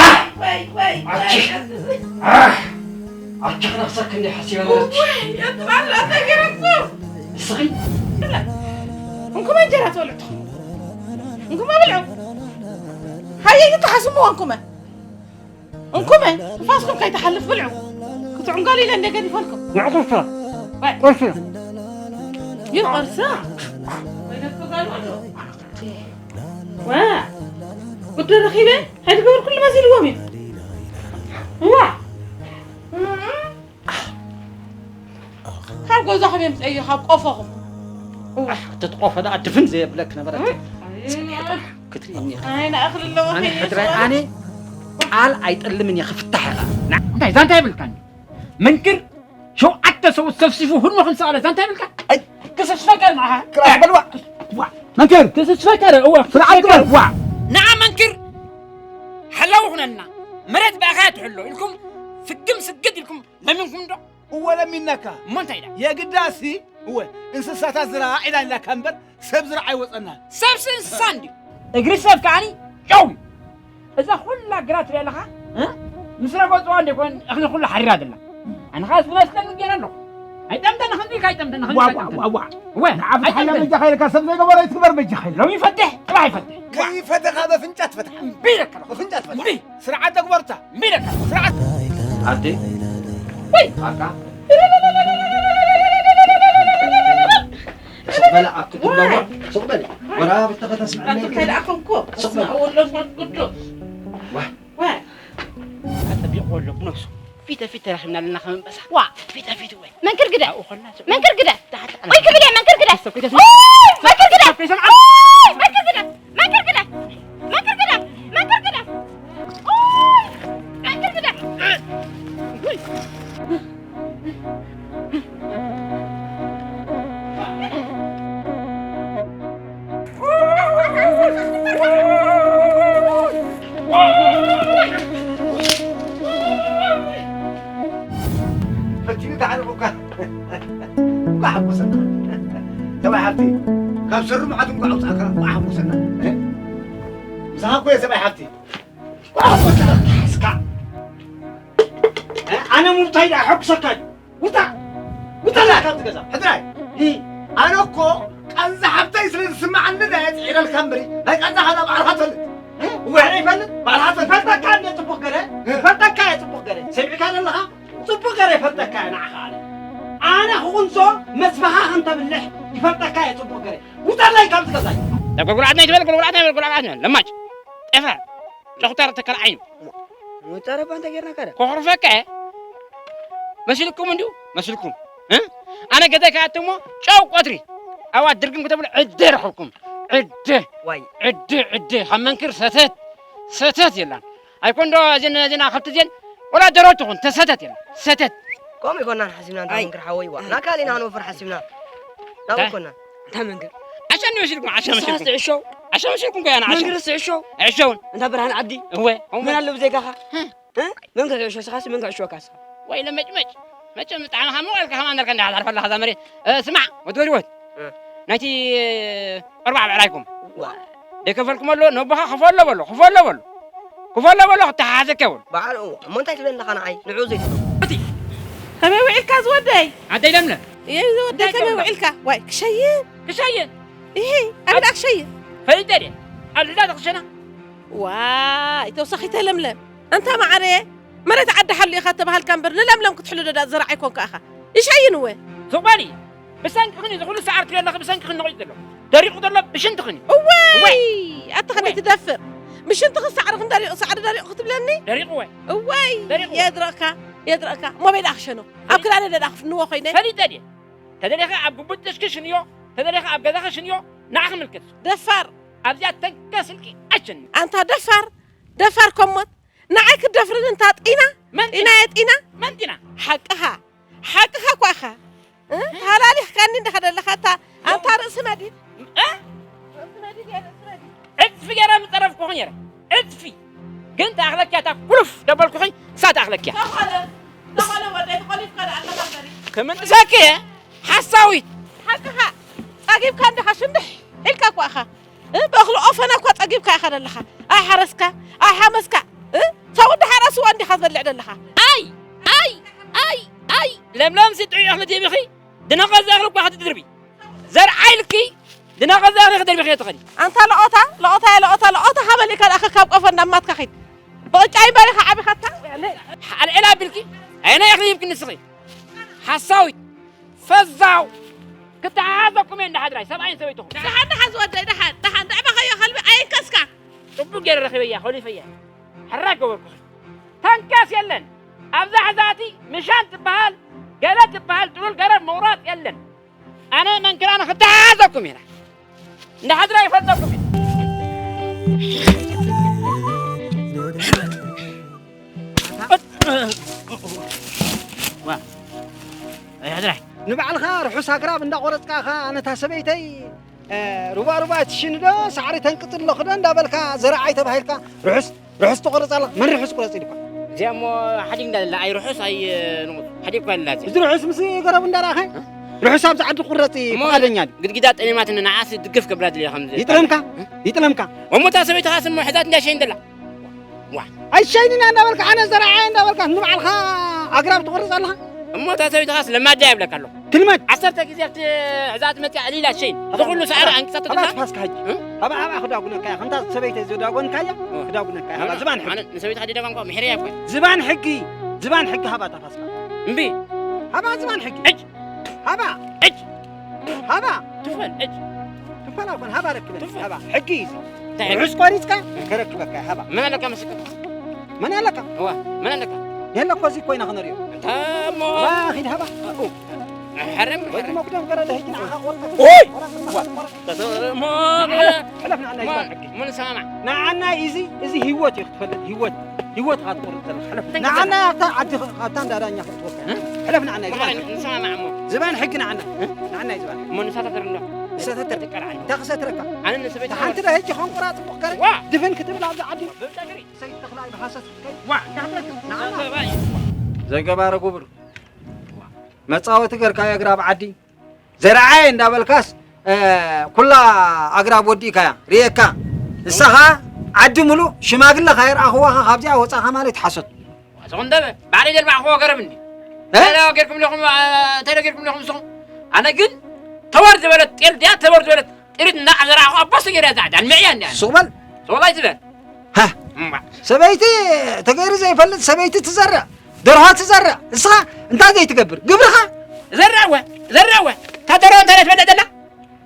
ኣቺ! ኣህ! ኣቺ ክነኽሰክ እንዲ ሓሲበ ነበርኪ። ወይ፣ ኣቲ ባላ ተገረኩ። እስኺ? እንኩመ እንጀራ ትበልዑ ትኹኑ። እንኩመ ብልዑ። ሃየ ይተሓስምዎ እንኩመ። እንኩመ፣ ንፋስኩም ከይትሓልፍ ብልዑ። ክትዕንገሉ ኢለ እንደ ገዲፈልኩም። ንዕቁርሳ። ወይ። ቁርሲ። ይህ ቁርሲ። ወይ ነጥቶ ጋር ወሎ። ዋ፣ ጉዶ ረኺበ፣ ሓይሊ ገበር ኩሉ መሲልዎም እዩ። ዋ። ካብ ገዛኹም የምፅአ እዩ፣ ካብ ቆፎኹም። ዋ፣ እቲ ቆፎ ደኣ ድፍን ዘየብለክ ነበረ። ክትርእይኒ ኢኺ። ኣይ፣ ንኣኽሊ ኣለዎ ኣነ ከይኒ ሕድራይ ይፅዋዕ። ኣነ ቃል ኣይጠልምን እየ ክፍታሕ ኢኻ። እንታይ ዛንታ ይብልካኒ? መንክር ሸውዓተ ሰው ሰፍሲፉ ህድሞ ከም ሰቐለ ዛንታ ይብልካ? ኣይ፣ ክስስፈካ ንዓኻ። ክራሕ በልዋ። ዋ፣ መንክር ክስስፈካ ደ፣ እወ፣ ስርዓት ክስስፈካ ግበር። ዋ። ንዓ መንክር ሓላዊ ኩነና። መሬት ብኣኻ ትሕሎ ኢልኩም ፍግም ስግድ ኢልኩም ለሚንኩም ዶ? እወ ለሚነካ። እሞ እንታይ ኢላ? የግዳሲ እወ እንስሳታት ዝረኣ ኢላ ኢላካ እምበር ሰብ ዝረኣ ኣይወፀናን። ሰብሲ እንስሳ እንድዩ። እግሪ ሰብ ከዓኒ ጨው እዩ። እዛ ኩላ ግራት ትሪኣ ኣለኻ፣ እ? ምስ ረገፅዋ እንደ ኮን እኽሊ ኩሉ ሓሪራ ዘላ። ኣነ ኸዓ ዝመስለኒ ገይረ ኣለኹ። ኣይጠምተን እኽሊ ኢልካ ኣይጠምተን እኽሊ ዋ፣ ኢልካ ዋ፣ ኣይጠምተን። ዋ፣ ዋ። እወ፣ ንዓብ ዝሓላ ኣይጠምተን። በጃኻ ኢልካ ሰብ ዘይገበሮ ኣይትግበር በጃኻ ኢልካ። ሎሚ ይፈትሕ፣ ፅባሕ ይፈትሕ። ከይፈተኻ በፍንጫ ትፈትሓ። እምቢ ኢለካ ኣለኹ። በፍንጫ ትፈትሓ። እምቢ። ስርዓት ተግበርታ። እምቢ ኢለካ ኣለኹ። ስርዓት። ኣዴ። ወይ። ኣካ። ስቕ በለ ኣብቲ ትብሎ እሞ፣ ስቕ በለ። ወላ ብትኸ ተስምዐኒ ኣቲ ኣይኮነን። ከይደኣ ኮንኩ። ስቕ በለ። ስምዐ ወሎ ስመት ጉዱ። ዋ። ዋ። ኣጸቢቑ ወሎ ብነብሱ። ፊተ ፊት ተራኺብና ኣለና ከም ኣንበሳ። ዋ። ፊተ ፊት ወይ። መንክር ግደ። ኣብኡ ኾና ስቕ መንክር ግደ። ታሕቲ ወይ ክብል እየ መንክር ግደ። ተሰብ ከይተስምዕ። ኦይ፣ መንክር ግደ። ተሰብ ከይሰምዓ። ኦይ፣ መንክር ግደ። ፈቲኑ ተዓሪቑካ። እንኳ ሓጎሰና። ሰብኣይ ሓብቲ፣ ካብ ሰሩ መዓት እንኳ ኣውፃእካ፣ እንኳ ሓጎሰና። ምሳኻ እኮ እየ ሰብኣይ ሓብቲ። እንኳ ሓጎሰና። እስካ። ኣነ ሙብታይ ደኣ ሓጉሰካ እዩ። ውፃእ! ውፃእ! ውፃእ ካብዚ ገዛ! ሕድራይ! እ? ኣነ እኮ ቃንዛ ሓብተይ ስለ ዝስምዓኒ ድየ ጽዒረልካ እምበሪ፣ ናይ ቃንዛኻ ናብ ባዕልኻ ትፈልጥ። እ? እወ፣ ሕራይ ይፈልጥ፣ ባዕልኻ ትፈልጥ። ይፈልጠካ እንደ ጽቡቕ ገረ፣ እ? ይፈልጠካ እየ ጽቡቕ ገረ። ሰሚዕካ ዘለኻ? ጽቡቕ ገረ ይፈልጠካ እየ ንዓኻ ኣነ። ኣነ ክቕንሶ መስባኻ ከም ተብልሕ ይፈልጠካ እየ ጽቡቕ ገረ። ውጻለይ ካብዚ ገዛይ! ጉልጉል ዓድና ይትበል፣ ጉልጉል ዓድና ይበል፣ ጉልጉል ዓድና ይበል። ለማጭ! ጠፋ! ጨኹታር ተከል ዓይኑ። መጨረባ እንታይ ጌርና ካለ? ኮኽርፈካ እየ። መሲልኩም እንዲዩ፣ መሲልኩም። እ? ኣነ ገዛይ ከኣትሞ ጨው ቆትሪ። ኣዋ ድርግም ክትብሉ ዕደ ረኸብኩም። ዕደ። ዋይ። ዕደ፣ ዕደ። ካብ መንክር ሰተት፣ ሰተት የላን። ኣይኮን ዶ እዚን፣ እዚን ኣኸልቲ እዚን፣ ወላ ደሮ ትኹን፣ ተሰተት የላን። ሰተት። ከምኡ ይኮናን ሓሲብና፣ እንታ ኣይ። መንክር ሓወይ፣ ዋ። ኣይ። ናካል ኢና ክንወፍር ሓሲብና። ናብኡ እንታይ? ኮናን። እንታይ መንክር? ዓሻ እንዲ መሲልኩም፣ ዓሻ ንስኻስ መሲልኩም። ትዕሾው? ዓሻ መሲልኩም እኮ ያና ዓሻ። መንክርስ ትዕሾው? ዕሾውን። እንታ ብርሃን ዓዲ? እወ። መን ኣሎ ብዘይካኻ? እ? እ? መንክር ትዕሾ፣ ንስኻስ መንክር ዕሾካ ንስኻ? ወይ ለመጭመጭ። መቸም ብጣዕሚ ካብ መዋእልካ ከማን ነርካ እንዳ ሓልፈላ ከዛ መሬት። እ፣ ስማዕ፣ ወዲ ወዲወት። እ። ናይቲ፣ እ፣ ቆርባዕ ብዕራይኩም። ዋ። ደይ ከፈልኩም ኣሎ፣ ነቦኻ ክፈሎ በሎ፣ ክፈሎ በሎ። ክፈሎ በሎ፣ ክተሓሓዘካ ይበሎ። በዓል፣ እሞ እንታይ ትብለኒ ኣለኻ ንዓይ? ንዕኡ ዘይትብሎ። እቲ ከመይ ውዒልካ ዝወደይ? ዓደይ ለምለም። እየ ዝወደይ፣ እንታይ ከመይ ትብሎ? ውዒልካ? ዋይ፣ ክሸይን። ክሸይን? እሂ፣ ኣበይ ደኣ ክሸይን? ፈሊጠ ድየ? ኣብ ልዳ ተኽሸና? ዋይ፣ ተወሳኺት ለምለም። ኣንታ መዓረየ፣ መሬት ዓዲ ሓሉ ኢኻ ተባሃልካ እምበር፣ ንለምለም ክትሕሉ ዶ ደኣ ዝረዓይ ኮንካ ኢኻ። ይሸይን እወ። ሱቕ በሊ። ብሰንክኽን እዩ፣ እዚ ኩሉ ሰዓር ትሪኦ ኣለኺ፣ ብሰንክኽን ነቒጹ ዘሎ። ደሪቑ ዘሎ ብሽንትኽን እዩ። እወይ! እወይ! ኣታ ከመይ እወይ! ትደፍር? ብሽንትኺ ሳዕሪ ክንደሪቑ፣ ሳዕሪ ደሪቑ ክትብለኒ? ደሪቑ እወ። እወይ! ደሪቑ እወ። የድረቕካ፣ የድረቕካ። እሞ በይ ደኣ ክሸኖ። ኣብ ፈሊጠ ክዳነ ደኣ ክፍንዎ ኮይነ? ፈሊጠ ድየ? ተደሊኻ ኣብ ግቡት ጥሽኪ ሽንዮ፣ ተደሊኻ ኣብ ገዛኺ ሽንዮ፣ ንዓኺ ምልክት። ደፋር! ኣብዚኣ ተንከስ ኢልኪ ኣይሸንን። ኣንታ ደፋር! ደፋር ኮሞት! ንዓይ ክትደፍርኒ እንታ ጢና? መን ጢና? ጢና እየ ጢና? መን ጢና? ሓቅኻ! ሓቅኻ እኳ ኢኻ። እ? ተሃላሊኽካኒ እንዲኻ ዘለኻ፣ እታ፣ ኣንታ ርእሲ መዲድ። እ? ርእሲ መዲድ እየ፣ ርእሲ መዲድ። ዕጽፊ ገይረ ምጸረፍኩኺ ነይረ። ዕጽፊ። ግን ትኣኽለኪ እያ፣ እታ ኩሉፍ ደበልኩኺ፣ እሳ ትኣኽለኪ እያ። ተኾለ፣ ተኾለ ወደይ፣ ተኾሊፍካ ደኣ ኣለኻ እምበሪ። ክምንጥሰኪ እየ፣ ሓሳዊት። ሓቅኻ። ጸጊብካ እንዲኻ፣ ሽንድሕ ኢልካ እኳ ኢኻ። እ፣ ብእኽሊ ኦፈና እኳ ጸጊብካ ኢኻ ዘለኻ። ኣይሓረስካ፣ ኣይሓመስካ። እ፣ ሰው እንዳ ሓረስዎ እንዲኻ ትበልዕ ዘለኻ። ኣይ፣ ኣይ፣ ኣይ፣ ኣይ፣ ለምለምሲ ጥዑይ እኽሊ ዲቢኺ፣ ድነቐ ዘእኽሊ እኳ ክትድርቢ። ዘርዓ ኢልኪ፣ ድነቐ ዘእኽሊ ክትድርቢ ከይትኽእሊ። ኣንታ ለኦታ፣ ለኦታ፣ ለኦታ፣ ለኦታ ሃበል ኢኻ ደኣ ካብ ቆፎ እንዳማትካ ኺድ። ብቕጫ ይንበሪኻ ዓቢኻታ። ኣልዒል ኣቢልኪ፣ ኣየናይ እኽሊ ሂብኪ ንስኺ? ሓሳዊት። ፈዛው! ክተሓሓዘኩም እየ እንዳ ሓድራይ፣ ሰብኣይን ሰበይትኹም። ደሓን፣ ደሓን ዝወደይ፣ ደሓን፣ ደሓን፣ ዘዕበኸዮ ከልቢ ኣይንከስካ። ጽቡቕ ገይረ ረኺበያ፣ ኮሊፈያ። ሕራይ ገበርኩኺ። ተንከስ የለን። ኣብዛ ሕዛእቲ ምሻን ትበሃል፣ ገለ ትበሃል፣ ጥሉል ገረብ ምቑራጽ የለን። ኣነ መንክር ኣነ ክተሓሓዘኩም እየ። እንዳ ሓድራይ ይፈልጠኩም እየ። ዋ፣ ኣይ፣ ሕድራይ። ንባዕልኻ ርሑስ ኣግራብ እንዳቖረጽካ ኢኻ፣ ኣነ እታ ሰበይተይ፣ እ፣ ሩባ ሩባ ትሽኒ ዶ፣ ሳዕሪ ተንቅጽ ኣለኹ ዶ እንዳበልካ፣ ዘርዓይ ተባሂልካ፣ ርሑስ፣ ርሑስ ትቖርጽ ኣላ። መን ርሑስ ቁረጽ ኢልኳ? እዚኣ እሞ ሓዲግ እንዳለ፣ ኣይ ርሑስ፣ ኣይ፣ እ፣ ንቑጽ። ሓዲግ እኳ ኣላ እዚኣ። እዚ ርሑስ ምስ ገረቡ እንዳረኣኸ፣ እ? ርሑስ ኣብዚ ዓዲ ክቑረጽ እሞ ፍቓደኛ ድዩ? ግድግዳ ጠሚማትኒ፣ ንዓስ ድግፍ ከብላ ድልየ ከም ዝ-፣ ይጥለምካ፣ እ? ይጥለምካ። እሞ እታ ሰበይትኻስ እሞ ሕዛት እንዳሸይን ደላ? ዋ። ኣይሸይንን እያ እንዳበልካ፣ ኣነ ዘርዓየ እንዳበልካ፣ ንባዕልኻ ኣግራብ ትቖርጽ ኣለኻ? እሞ እታ ሰበይትኻስ ለማዳ እያ ይብለካ ኣለኹ። ትልመድ። ዓሰርተ ግዜ ኣብቲ ሕዛት መጽያ ዕሊላ ትሸይን። እዚ ኩሉ ሰዓሪ ኣንቅጻቶ ኣብኣ ደላ? ትፋስካ ሕጂ። እ? ኣብኣ፣ ኣብኣ ክዳጉነካ እያ። ከምታ ሰበይተይ ዝዳጎንካያ፣ እ። ክዳጉነካ እያ። ኣብኣ ኣነ፣ ዝባን ሕጊ። ኣነ ንሰበይትኻ ድደጋንኳ ምሕረያ እኮ እያ። ዝባን ሕጊ፣ ዝባን ሕጊ ሃባ እታ ፋስካ። እምቢ። ሃባ ዝባን ሕጊ። ሕጅ። ሃባ። ሕጅ። ሃባ። ትፈል፣ ሕጅ። ትፈል ኣይኮን፣ ሃባ ረክበኒ። ትፈል። ሃባ። ሕጊ እዩ እዚ። እንታይ ሕጊ? ርሑስ ቆሪጽካ ከረክበካ እየ፣ ሃባ። መን ኣለካ መስክር? መን ኣለካ? እዋ፣ መን ኣለካ? የለ እኮ፣ እዚ ኮይና ክነርእዮ። እንታ እሞ። ሃባ፣ ኺድ ሃባ። ኡ። ሕረም፣ ወይ ሕረም። ድማ ክደም ገረ ለህጅ ንዓኻ ቆርጠ። ኡይ! ቆረጥ፣ ቆረጥ፣ ቆረጥ። ተሰሞ። ሕለፍ ንዓና እሞ፣ ይባል ሕጊ። ምን ሰማማ? ንዓና እዚ፣ እዚ ህይወት እዩ ክትፈልጥ፣ ህይወት። ህይወትኻ ትቆርጽ ዘለኻ። ሕለፍ። እንታይ ንዓና ክገብር? ኣብታ ዓዲ ኸ-፣ ኣብታ እንዳ ዳኛ ክትወካ። እ? ሕለፍ ንዓና እዩ። ንዓና ንሰማማዕ እሞ። ዝባን ሕጊ ንዓና። እ? ንዓና እዩ ዝባን። እሞ ንሳታተር እንዶ። ንሳታተር። ትቀርዓኒ። እንታይ ክሰትረካ? ኣነ ንሰበይቲ ሓንቲ ዶ ሕጂ ኸንቆራ ጽቡቕ ከረ? ዋ! ድፍን ክትብል ኣብዛ ዓዲ። ብጫ ግሪ። ሰይድ ተኽላይ ብሓሰት ከይ-፣ ዋ! እንታይ ክትረክብ? ንዓና። ሰባይ። ዘይገባረ ጉብር። መጻወቲ ገርካዮ ኣግራብ ዓዲ። ዘርዓየ እንዳበልካስ፣ እ፣ ኩላ ኣግራብ ወዲእካያ፣ ርእየካ። ንስኻ ዓዲ ሙሉእ ሽማግለ ካይረኣኽዋ ካብዚኣ ወጻኻ ማለት ሓሶት። ኣሰኹም ደበ፣ ባዕለይ ዘልማዕኽዎ ገረብ እንዲ። እ? እንታይ ጌርኩም ኣለኹም፣ እ፣ እንታይ ጌርኩም ኣለኹም ንስኹም? ኣነ ግን ተወር ዝበለት ጤል ድያ፣ ተወር ዝበለት ጥሪት እናዘራእኹ ኣቦ ሰገር እያ ዛዕዳ፣ ኣልምዕያ እንዲ ኣነ። ሱቕ በል። ሱቕ ኣይትበል። ሃ! እምባ። ሰበይቲ ተገይሩ ዘይፈልጥ ሰበይቲ ትዘርእ፣ ደርሆ ትዘርእ። ንስኻ እንታይ ዘይትገብር? ግብርኻ? ዘርእ ወ፣ ዘርእ ወ። ታደሮ እንታይ ትበልዕ ዘላ?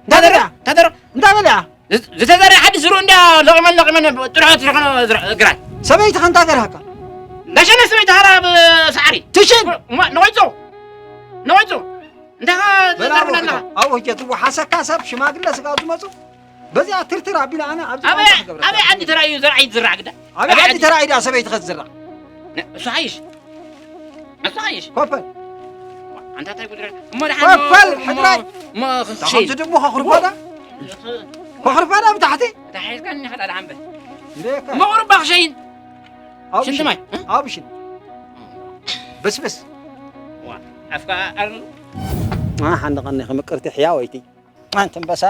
እንታይ ታደሮ፣ በልዓ? ታደሮ። እንታይ በልዓ? ዝ-፣ ዝተዘርአ ሓዲ ስሩ እንዳ ለቒመን ለቒመን ጥርሖ ትኾኖ ዝራ-፣ ግራይ። ሰበይትኻ እንታይ ገርሃካ? እንዳሸነ ሰበይቲ ሃራ ብ-፣ ሰዓሪ። ትሽን? እሞ ነቒጹ። ነቒጹ። እንታይ ኸ በላ ትዛረብ ኣለኻ? ኣብኡ ሕጂ ትወሓሰካ ሰብ ሽማግለ ስጋ ዝመጹ በዚኣ ትርትር ኣቢላ ኣነ ኣብዚ ኣበይ፣ ቋንቋ ክገብረካ ኣበይ ዓዲ ተራእዩ ዘርዓ ይዝራዕ ግዳ? ኣበይ ኣበይ ዓዲ ዓዲ? ተራእዩ ድኣ ሰበይትኸ ትዝራዕ? ነ-፣ እሱ ሓይሽ። እሱ ሓይሽ። ኮፈል። ኣንታ እንታይ ጉድራ? እሞ ደሓን ኮፈል፣ እሞ፣ ሕድራይ። እሞ፣ እሞ፣ እታ ክሸይን። ከምዚ ድሞ ከኹርፋዳ? ከኹርፋዳ ብታሕቲ? እታ ሓይልካ እኒ ኸዳ ደሓን በል። እንዴ፣ እሞ ቁርባ ክሸይን። ኣብሽን። ሽንቲ ማይ፣ እ? ኣብሽን። በስበስ። ዋ፣ ኣፍካ ኣር- ዋ፣ ሓንዲ ቀኒ ክምቅርቲ ሕያወይቲ። ኣንቲ ኣንበሳ።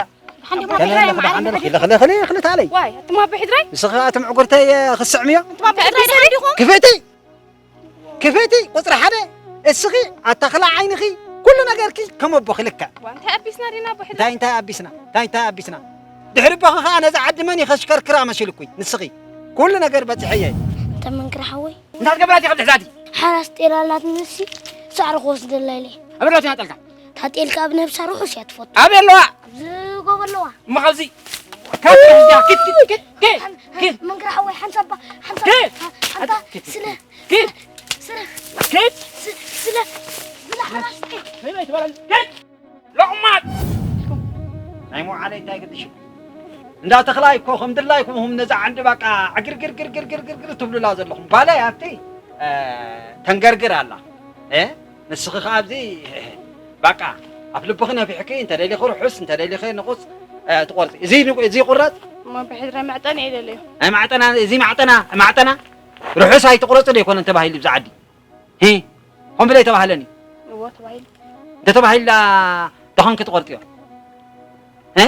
ሓንቲ ከለለ ማይ ክዳ ሓንዲ ማይ ክልተ ኣለይ። ዋይ፣ ኣቱም ኣቦ ሕድራይ? ንስኺ ኣቱም ዕጉርተይ ክስዕምዮ? ኣቱም ኣቦ ሕድራይ ዲኹም? ክፍእቲ! ክፍእቲ! ቁፅሪ ሓደ! እስኺ ኣታ ክላ ዓይንኺ ኩሉ ነገርኪ ከም ኣቦኺ ልክዕ። ዋ፣ እንታይ ኣቢስና ዲና ኣቦ ሕድራይ? እንታይ እንታይ ኣቢስና? እንታይ እንታይ ኣቢስና? ድሕሪ ኣቦኺ ኸዓ ነዛ ዓዲ መን እዩ ከሽከርክራ መሲልኩይ? ንስኺ። ኩሉ ነገር በፂሐየ። ተመንክር ሓወይ። እንታይ ትገብራ እቲኻ ብድሕዛቲ? ሓራስ ጤል ኣላትኒ ንሲ ሳዕሪ ክወስደላ ኢለ። ኣበይ ኣለዋ እታ ጤልካ? እታ ጤልካ ኣብ ነብሳ ርሑስ እያ ትፈቱ። ኣበይ ኣለዋ? ኣብዚ ጎቦ ኣለዋ። እሞ ካብዚ፣ ካብዚ፣ ኪድ፣ ኪድ፣ ኪድ፣ ኪድ፣ ኪድ። መንክር ሓወይ ሓንሳባ፣ ሓንሳባ፣ ኪድ። ሓንታ፣ ኪድ፣ ስለ፣ ኪድ። ስለ፣ ኪድ። ስ-፣ ስለ፣ ስለ ሓራስ ጤል። ነይ፣ ነይ፣ ትበላል። ኪድ። ሎቕማጽ! ናይ መውዓለይ እንታይ ግድሽ? እንዳ ተኽላይ እኮ ከም ድላይኩም ሁም ነዛ ዓንዲ ባቃ ዕግርግርግርግርግርግር ትብሉላ ዘለኹም። ጓለይ ኣብቲ፣ እ፣ ተንገርግር ኣላ። እ? ንስኺ ኸዓ ኣብዚ፣ ባቃ፣ ኣብ ልብኺ ነፊሕኪ፣ እንተ ደሊኺ ርሑስ፣ እንተ ደሊኺ ንቑጽ፣ እ፣ ትቖርጺ። እዚ ንቑ-፣ እዚ ይቑረጽ? እሞ ብሕድረ መዕጠኒ እየ ደለዮ። ናይ ማዕጠና፣ እዚ ማዕጠና፣ ማዕጠና፣ ርሑስ ኣይትቑረጽ ዶ ኣይኮነን ተባሂሉ ብዛ ዓዲ? ሂ፣ ኾን ብለይ ተባህለኒ። እዎ፣ ተባሂሉ። እንተ ተባሂላ፣ ደኸንኪ ትቖርጥዮ። እ?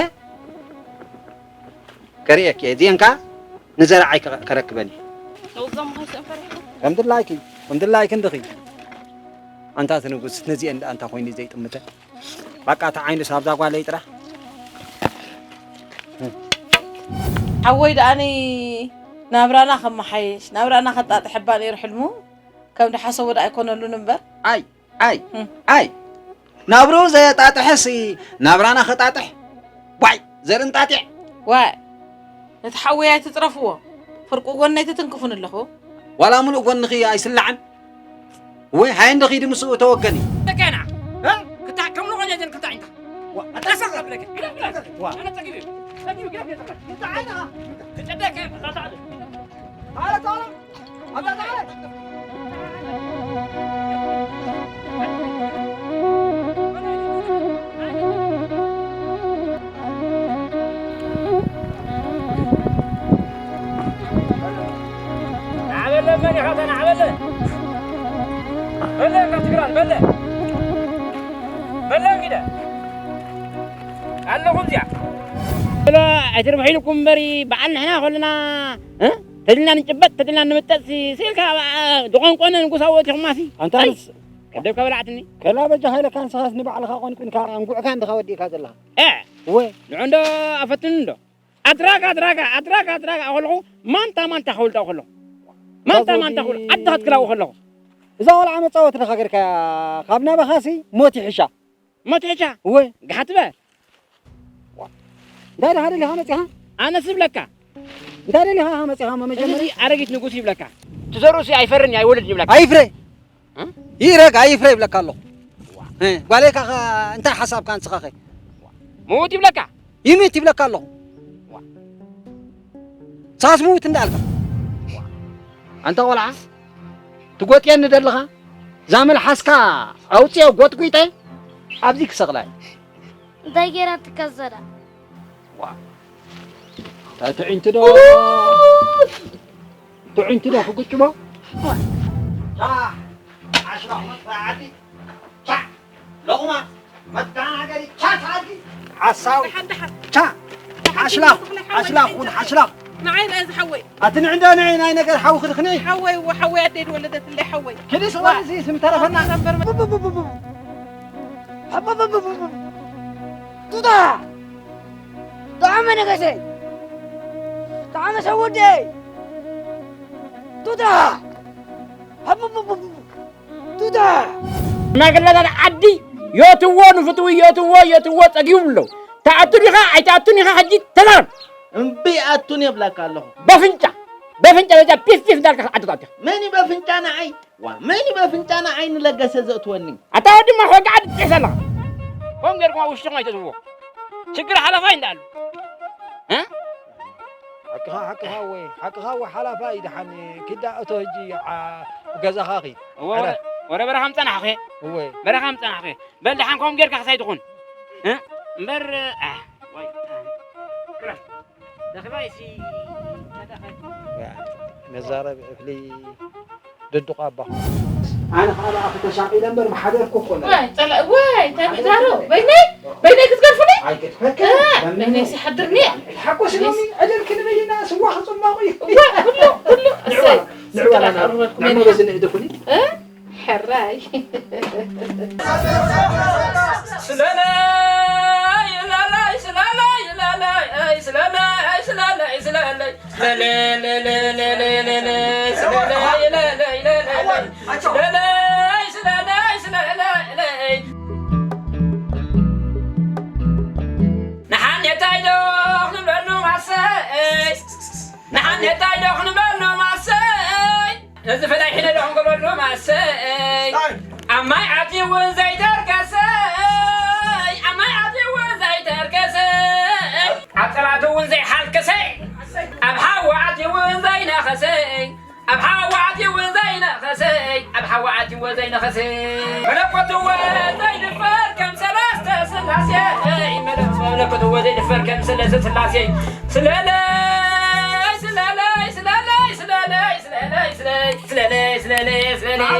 ከርእየኪ እየ። እዚአን ከኣ ንዘረዓይ ከ-፣ ከረክበን እየ። ነውዞም ኸይሰን ፈሪሑ። ከም ድላይኪ፣ ከም ድላይኪ እንድኺ። ኣንታ እቲ ንጉስ፣ ነዚአን ደኣ እንታይ ኮይኑ ዘይጥምተ? በቃ፣ እቲ ዓይኑስ ኣብዛ ጓለይ ጥራሕ። ሓወይ ደኣኒ ናብራና ከመሓየሽ፣ ናብራና ከጣጥሐባ ነይሩ ሕልሙ። ከም ድሓሰቦ ደኣ ኣይኮነሉን እምበር። ኣይ፣ ኣይ፣ እም። ኣይ። ናብርኡ ዘየጣጥሐሲ ናብራና ከጣጥሕ። ዋይ፣ ዘርኢ እንጣጢዕ። ዋይ፣ ነቲ ሓወይ ኣይትጽረፍዎ። ፍርቁ ጎነይ ትትንክፉን ኣለኹ። ዋላ ምሉእ ጎንኺ ኣይስላዕን። ወይ ሃይ እንደ ኺዲ ምስኡ ተወገኒ። ተከና። እ? ክታ ከም ልኾነ ዘን ክታ ኢንታ። ዋ፣ ኣታሳ ብለክ። ዋ። ኣነ ጸጊብ። ጸጊብ፣ ጸጊብ፣ ጸጊብ። ተጨደከ። ኣረ፣ ተዓለ። ኣታ፣ ተዓለ። ናበለ መን ኢኻ ተናዕበለ? በለ ካብ ትግራን በለ። በለ እንግዳ። ኣለኹም እዚኣ። በለ ኣይትርብሑ ኢልኩም እምበሪ በዓል ንሕና ከለና፣ እ? ተድልና ንጭበጥ፣ ተድልና ንምጠጥ ሲ-፣ ሲልካ፣ አ፣ ዝቆንቆነ ንጉሳዊ ወቲኹማሲ። ኣንታ ኣይ፣ ንስ-፣ ቀደብካ በላዕትኒ። ከላ በጃ ሃይለካ ንስኻስ ንባዕልኻ ቆንቁንካ፣ ኣንጉዕካ እንድኻ ወዲእካ ዘለኻ። እ፣ እወ። ንዑ እንዶ ኣፈትኑ እንዶ። ኣድራጋ፣ ኣድራጋ፣ ኣድራጋ፣ ኣድራጋ፣ ከለኹ ማንታ፣ ማንታ ከውልዳ ከለኹ። ማንታ፣ እዛ ማንታ ከውል-፣ ዞቲ ዓዲ ክትክላው ከለኹ። እዛ ቆልዓ መጻወቲ ዲኻ ገርካያ፣ ካብ ናባኻሲ ሞት ይሕሻ። ሞት ይሕሻ? እወ። ግሓት በል። እንታይ ደኣ ደሊኻ መጺኻ? ኣነስ እብለካ። እንታይ ደሊኻ መጺኻ? እሞ መጀመርያ እዚ ኣረጊት ንጉስ ይብለካ። ትዘርኡሲ ኣይፈርን ኣይወልድን ይብለካ። ኣይፍረ። እ? ይረግ ኣይፍረ ይብለካ ኣለኹ። እ፣ ጓለይካ ኸ እንታይ ሓሳብካ ንስኻ ኸ? ምዉት ይብለካ። ይምት ይብለካ ኣለኹ። ንስኻስ ምዉት እንዳልካ። ኣንታ ቆልዓ፣ ትጎጥየኒ ደለኻ? እዛ መልሓስካ ኣውፅኦ፣ ጎጥጒጠ ኣብዚ ክሰቕላ እየ። እንታይ ገይራ ትከዘዳ? ዋ፣ እታ ትዕንቲ ዶ? ትዕንቲ ዶ ክጉጭሞ? ዋ። ቻ፣ ዓሽራ መጥፋዕቲ። ቻ፣ ሎቕማ፣ መደናገሪ፣ ቻ፣ ቻ፣ ሓሳዊ። ደሓን፣ ደሓን። ቻ፣ ደሓን፣ ሓሽላኽ፣ ደሓን፣ ሓሽላኽ፣ ደሓን። ሓሽላኽ። ንዓይ ርኣይ ዝሓወይ። ኣቲ ንዕንዶ ንዒ ናይ ነገር ሓውኺ ድኽኒ? ሓወይ፣ እወ፣ ሓወይ ኣደይ ዝወለደትለይ ሓወይ። ኪዲ ስቕ በል፣ እዚ ስም ተረፈና። ኣንበርበ- ቱታ! ጣዕመ ነገሰይ! ጣዕመ ሰወደይ! ቱታ! ቱታ! ሽማግለታት ዓዲ የእትዎ ንፍትዊ፣ የእትዎ፣ የእትዎ ጸጊቡ ኣሎ። ትኣቱ ዲኻ ኣይትኣቱን ኢኻ ሕጂ ተዛረብ። እምቢ ኣቱን የብለካ ኣለኹ። በፍንጫ፣ በፍንጫ በዛ ፒፍ ፒፍ እንዳልካ ዓዲ ትኣቱ ኢኻ። መን እዩ በፍንጫ ንዓይ? ዋ፣ መን እዩ በፍንጫ ንዓይ ንለገሰ ዘእትወኒ? ኣታ ወዲ ማይ ኾንካ ዓዲ ትጥሕስ ኣለኻ። ከምኡ ጌርኩም ኣብ ውሽጥኹም ኣይተእትውዎ። ችግር ሓለፋይ እንዳኣሉ። እ? ሓቅኻ፣ ሓቅኻ ወይ፣ ሓቅኻ ወይ ሓላፋይ ደሓን ኪዳ እቶ ህጂ ዓ-፣ ገዛኻ ኺድ። እወ፣ ወረ-፣ ዕረ። ወረ በረኻ ምጸናሕኸ። እወ። በረኻ ምጸናሕኸ። በል ደሓን ከምኡ ጌርካ ክሳይ ትኹን። እ? እምበር፣ እ፣ ዋይ፣ እ፣ ክረፍ። ደኺማይሲ፣ ተተኸ። ያ፣ ነዛረብ እፍሊ ድዱቕ ኣባኹ። ኣነ ኸኣ ብኣኺ ተሻቒለ እምበር ምሓደርኩ እኮ ነይረ። ዋይ፣ ጸላ-፣ ዋይ፣ እንታይ ምሕዳሩ? በይነይ? በይነይ ክትገርፉኒ? ኣይክትፈክር። እ፣ ለምኑ። በይነይ ሲሓድርኒ። ሓጎስ ሎሚ ዕልል ክንብል ኢና፣ ስዋ ክጽመቑ እዩ። እዋ፣ ኩሉ፣ ኩሉ፣ ንዕዋ፣ እሰይ። ንዕዋ ስድራ ላና፣ ከቕርበልኩም ንዕሞ ኢና። በዚ ንእድኹኒ። እ? ሕራይ። ስለለይ፣ ለለይ፣ ስለለይ፣ ለለይ፣ ስለለይ፣ ስለለይ፣ ስለለይ። ንሓኔታይ ዶ ክንብለሉ ማሰይ? ንሓኔታይ ዶ ክንብለሉ ማሰይ? እዚ ፈላይ ሕነ ዶ ክንብለሉ ማሰይ? ኣብ ማይ ኣትዩ እውን ዘይተርከሰይ፣ ኣብ ማይ ኣትዩ እውን ዘይተርከሰይ፣ ኣብ ጸላቱ እውን ዘይሓልከሰይ፣ ኣብ ሓዊ ኣትዩ እውን ዘይነኸሰይ፣ ኣብ ሓዊ ኣትዩ ዘይነኸሰ፣ ኣብ ሓዊ ኣትዩ ዘይነኸሰ። መለኮትዎ ዘይድፈር ከም ሰለስተ ስላሴ፣ መለኮትዎ ዘይድፈር ከም ሰለስተ ስላሴ። ስለለይ፣ ስለለይ፣ ስለለይ፣ ስለለይ፣ ስለለይ፣ ስለለይ፣ ስለለይ፣ ስለለይ።